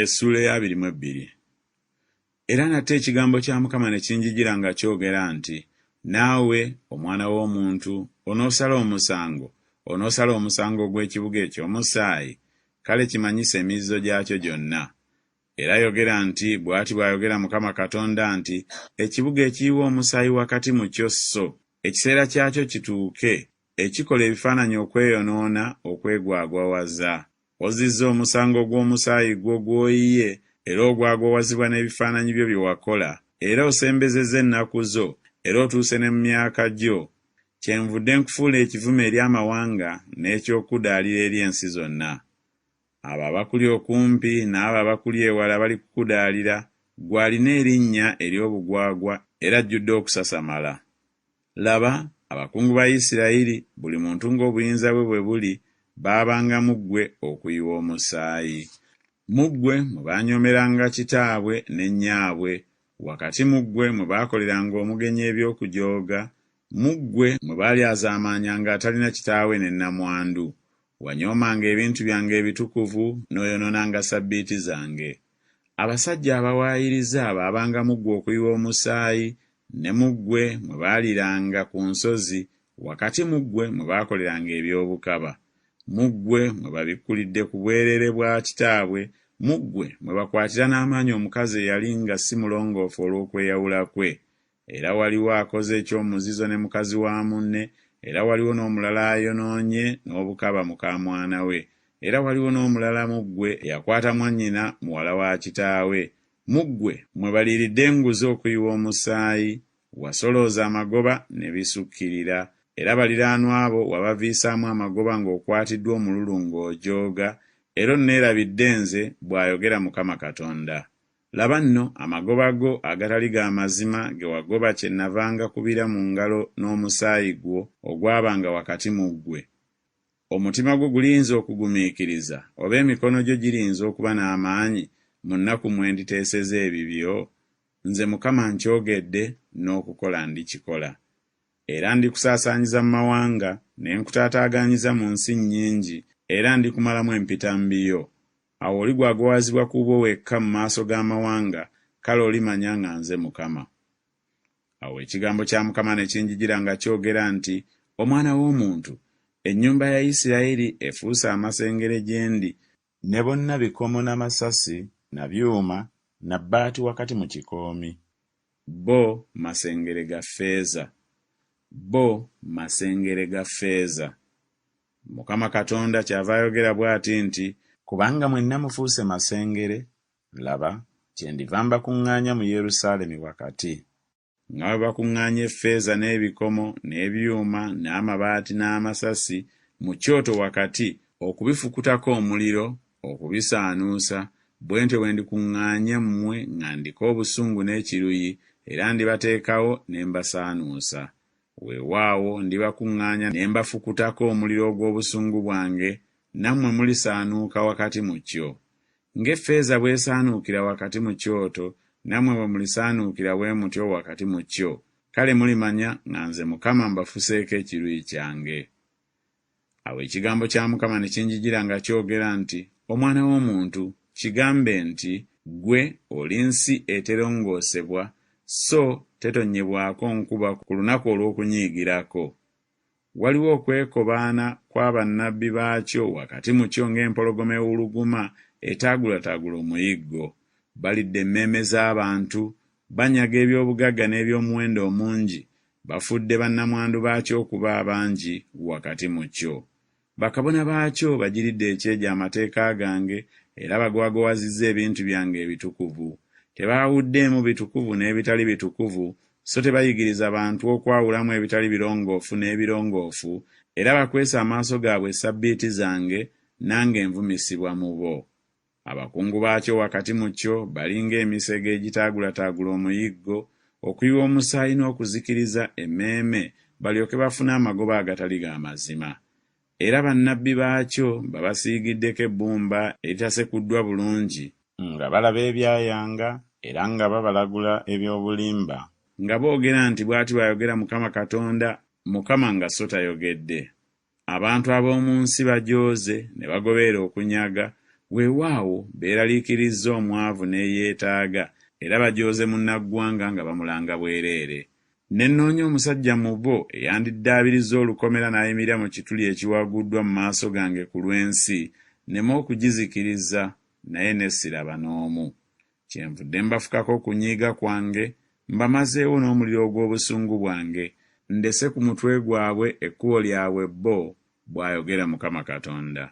Essuula ey'abiri mu ebbiri. Era nate ekigambo kya Mukama ne kinjijira nga kyogera nti, Naawe, omwana w'omuntu, onoosala omusango, onoosala omusango ogw'ekibuga eky'omusaayi? Kale kimanyise emizizo gyakyo gyonna. Era yogera nti, Bw'ati bw'ayogera Mukama Katonda nti, Ekibuga ekiyiwa omusaayi wakati mu kyo sso ekiseera kyakyo kituuke, ekikola ebifaananyi okweyonoona okwegwagwawaza. Ozzizza omusango gw'omusaayi gwo gw'oyiye, era ogwagwawazibwa n'ebifaananyi byo bye wakola, era osembezezza ennaku zo, era otuuse ne mu myaka gyo. Kyenvudde nkufuula ekivume eri amawanga n'eky'okukudaalira eri ensi zonna. Abo abakuli okumpi n'abo abakuli ewala balikukudaalira, ggwe alina erinnya ery'obugwagwa era ajjudde okusasamala. Laba, abakungu ba Isirayiri, buli muntu ng'obuyinza bwe bwe buli, baabanga mu ggwe okuyiwa omusaayi. Mu ggwe mwe baanyoomeranga kitaabwe ne nnyaabwe, wakati mu ggwe mwe baakoleranga omugenyi eby'okujooga, mu ggwe mwe baalyazaamaanyanga atalina kitaawe ne nnamwandu. Wanyoomanga ebintu byange ebitukuvu n'oyonoonanga ssabbiiti zange. Abasajja abawaayiriza baabanga mu ggwe okuyiwa omusaayi, ne mu ggwe mwe baaliiranga ku nsozi, wakati mu ggwe mwe baakoleranga eby'obukaba. Mu ggwe mwe babikkulidde ku bwereere bwa kitaabwe, mu ggwe mwe bakwatira n'amaanyi omukazi eyali nga si mulongoofu olw'okweyawula kwe. Era waliwo akoze eky'omuzizo ne mukazi wa munne, era waliwo n'omulala ayonoonye n'obukaba mukaamwana we, era waliwo n'omulala mu ggwe eyakwata mwannyina muwala wa kitaawe. Mu ggwe mwe baliiridde enguzi okuyiwa omusaayi, wasolooza amagoba ne bisukkirira, era baliraanwa bo wabaviisaamu amagoba ng'okwatiddwa omululu ng'ojooga, era onneerabidde nze, bw'ayogera Mukama Katonda. Laba nno, amagoba go agatali ga mazima ge wagoba kyennava ngakubira mu ngalo n'omusaayi gwo ogwabanga wakati mu ggwe. Omutima gwo guliyinza okugumiikiriza, oba emikono gyo giriyinza okuba n'amaanyi mu nnaku mwe nditeeseza ebibyo? Nze Mukama nkyogedde, n'okukola ndikikola. Era ndikusaasaanyiza mu mawanga, ne nkutaataaganyiza mu nsi nnyingi, era ndikumalamu empitambi yo. Awo oligwagwawazibwa ku bubwo wekka mu maaso g'amawanga, kale olimanya nga nze Mukama. Awo ekigambo kya Mukama ne kinjijira nga kyogera nti, Omwana w'omuntu, ennyumba ya Isirayiri efuuse amasengere gye ndi, ne bonna bikomo na masasi na byuma na bbaati wakati mu kikoomi. Bo masengere ga ffeeza. Bo masengere ga ffeeza. Mukama Katonda kyava ayogera bw'ati nti, Kubanga mwenna mufuuse masengere, laba, kyendiva mbakuŋŋaanya mu Yerusaalemi wakati. Nga bwe bakuŋŋaanya effeeza n'ebikomo n'ebyuma n'amabaati n'amasasi mu kyoto wakati, okubifukutako omuliro, okubisaanuusa, bwe ntyo bwe ndikuŋŋaanya mmwe nga ndiko obusungu n'ekiruyi, era ndibateekawo ne mbasaanuusa. Weewaawo, ndibakuŋŋaanya ne mbafukutako omuliro ogw'obusungu bwange, nammwe mulisaanuuka wakati mu kyo. Ng'effeeza bw'esaanuukira wakati mu kyoto, nammwe bwe mulisaanuukira bwe mutyo wakati mu kyo, kale mulimanya nga nze Mukama mbafuseeko ekiruyi kyange. Awo ekigambo kya Mukama ne kinjijira nga kyogera nti, Omwana w'omuntu, kigambe nti, Ggwe oli nsi eterongoosebwa, so tetonnyebwako nkuba ku lunaku olw'okunyiigirako. Waliwo okwekobaana kwa bannabbi baakyo wakati mu kyo ng'empologoma ewuluguma etaagulataagula omuyiggo. Balidde emmeeme z'abantu, banyaga eby'obugagga n'eby'omuwendo omungi, Bafudde bannamwandu baakyo okuba abangi wakati mu kyo. Bakabona baakyo bagiridde ekyejo amateeka gange era bagwagwawazizza ebintu byange ebitukuvu. Tebaawuddeemu bitukuvu n'ebitali bitukuvu, so tebayigiriza bantu okwawulamu ebitali birongoofu n'ebirongoofu, era bakwese amaaso gaabwe ssabbiiti zange, nange nvumisibwa mu bo. Abakungu baakyo wakati mu kyo bali ng'emisege egitaagulataagula omuyiggo, okuyiwa omusaayi n'okuzikiriza emmeeme balyoke bafune amagoba agatali ga mazima. Era bannabbi baakyo babasiigiddeko ebbumba eritasekuddwa bulungi, nga balaba ebyayanga era nga babalagula eby'obulimba, nga boogera nti Bw'ati bw'ayogera Mukama Katonda, Mukama nga so tayogedde. Abantu ab'omu nsi bajooze ne bagoberera okunyaga, Weewaawo, beeraliikirizza omwavu n'eyeetaaga, era bajooze munnaggwanga nga bamulanga bwereere. Ne nnoonya omusajja mu bo eyandiddaabirizza olukomera n'ayimirira mu kituli ekiwaguddwa mu maaso gange ku lw'ensi, nneme okugizikiriza, naye ne siraba n'omu. Kyenvudde mbafukako okunyiiga kwange, mbamazeewo n'omuliro ogw'obusungu bwange, ndese ku mutwe gwabwe ekkubo lyabwe bo, bw'ayogera Mukama Katonda.